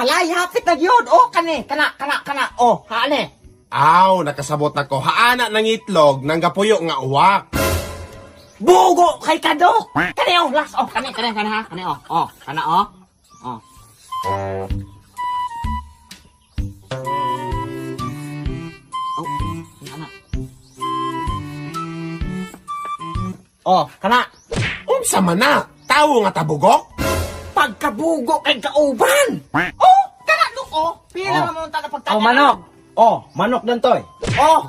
Palay hapit na gyud. Oh, kani, kana, kana, kana. Oh, haane. Aw, nakasabot nako. Haana ng itlog nang gapuyo nga uwak. Bugo kay kadok. Kani oh, last oh, kani, kani, kani ha. Kani oh. Oh, kana oh. Oh. Oh, kana. Oh, kana. Unsa man na? Tawo nga tabugok? Pagkabugo kay kauban. Oh, kana dok oh. Pila Oh. man mo ta pagtanya. Oh, manok. Oh, manok dantoy. Oh.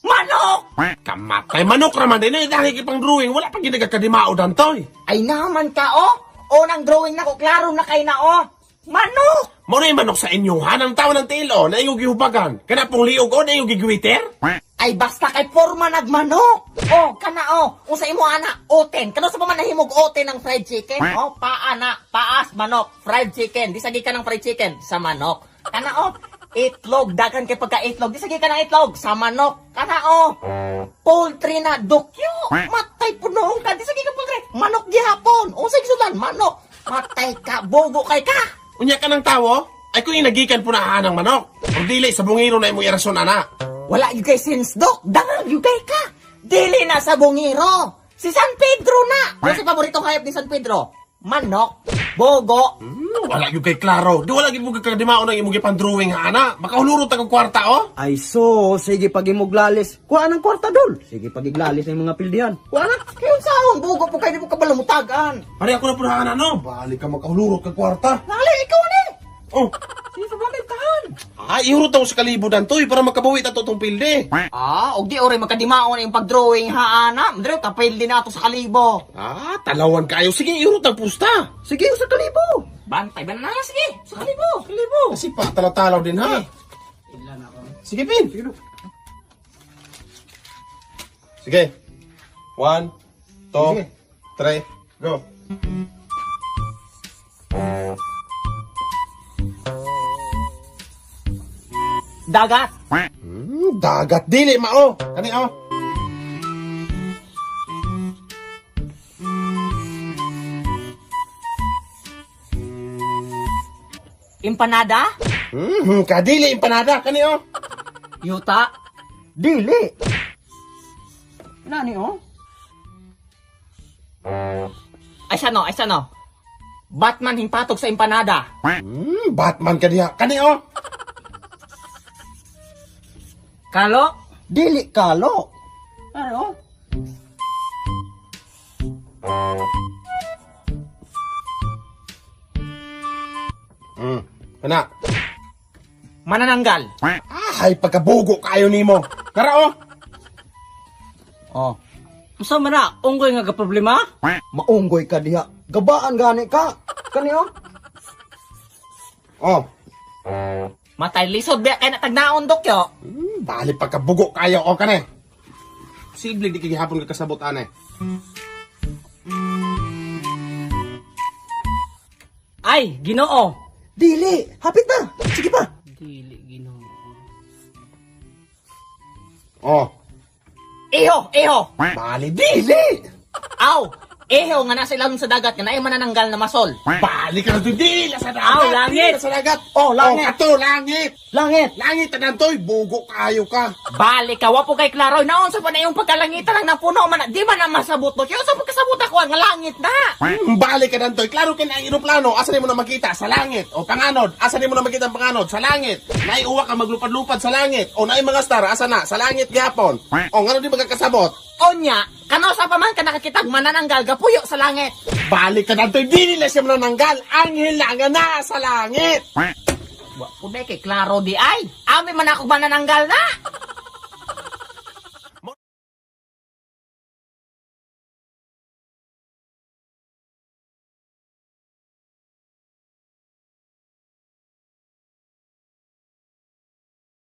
Manok! Kamatay manok raman din eh. Dahil pang drawing, wala pang ginagakadimao dantoy. Ay naman ka oh. Unang drawing na ko klaro na kay na oh. Manok! Mo na yung manok sa inyo, ha? Nang tao ng tilo, na iyong gihubagan. Kana pong liog o, na iyong gigwiter? Ay basta kay forma nagmanok. Oh, kana oh. Unsa imo ana? Oten. Kano sa pa man nahimog oten ng fried chicken? Oh, paa na, paas manok, fried chicken. Di sagi ka ng fried chicken sa manok. Kana oh, itlog dagan kay pagka itlog. Di sagi ka ng itlog sa manok. Kana oh. Poultry na dokyo. Matay punoong ka. Di sagi ka poultry. Manok gihapon. Unsa gisudan? Manok. Matay ka, bogo kay ka. Unya ka ng tawo? Ay kung inagikan po na ng manok. O dili, sa bungiro na imong irason, ana. Wala yung kay sense, dok. Dangal yung kay ka. Dili na sa bungiro. Si San Pedro na. Ano si paboritong hayop ni San Pedro? Manok, bogo. Wala yung kay klaro. Di wala yung kagkadimao ng imong gipang-drawing, ha, ana. Makahuluro ta kong kwarta, oh. Ay so, sige pag imuglalis. Kuha ng kwarta dol. Sige pag iglalis ng mga pildihan. Kuha na. Kaya saon, bogo po kayo, di po kabalumutagan. Pare ako na po na, ana, no? Balik ka makahuluro kag kwarta. Nali, ikaw ni. Oh. Sige sa tahan. Ah, ihurot ako sa kalibo dantoy para makabawi ta to tong pilde. Ah, og di ore magkadimao na yung pag-drawing ha, ana. Madre, kapil din nato sa kalibo. Ah, talawan kayo. Sige, ihurot ang pusta. Sige, sa kalibo. Bantay ba na lang? Sige, sa kalibo. Kalibo. Kasi pa, talaw-talaw din, ha? Sige, Pin. Sige. Sige. 1, 2, 3, go. Dagat. Dagat dili mao. Kani oh. Empanada. Kadili empanada kani oh. Yuta. Dili. Nani oh? Ay, sano, ay, sano. Batman himpatog sa empanada. Batman ka diha. Kani oh. Kalo? Dili kalo. Ano? Kana. Manananggal. Ay pagkabugo kayo nimo. Tara oh. Oh. Unsa man na unggoy nga problema? Maunggoy ka diha. Gabaan gani ka. Kani oh? Oh. Matay lisod biya kay natagnaon dokyo. Bali pagkabugo kayo oh kani. Posible di kay gihapon ka kasabot ane. Ay, Ginoo. Dili. Hapit na. Sige pa. Dili Ginoo. Oh. Iho, iho. Bali dili. Aw, iho nga nasa ilalom sa dagat nga naay manananggal na masol. Bali ka na to dili sa dagat. Aw, langit. Dili sa dagat. Oh, langit. Oh, kato langit. Langit. Langit tanan toy, bugo kayo ka. Bali ka wa po kay klaro naon sa pa na yung pagkalangitan lang napuno man di man na masabot dokyo. Sa pagkasabot ako nga langit na. Balik ka dantoy. Klaro kay ang eroplano, asa nimo na makita sa langit? O panganod, asa nimo na makita ang panganod sa langit? Naiuwa ka maglupad-lupad sa langit. O naay mga star, asa na? Sa langit gyapon. O ngano di magkakasabot? Onya, kano sa pa man ka nakakitag manananggal gapuyo sa langit. Balik ka dantoy, di nila siya manananggal. Anghel na nga na sa langit. Wa po na kay klaro di ay. Ami man ako manananggal na.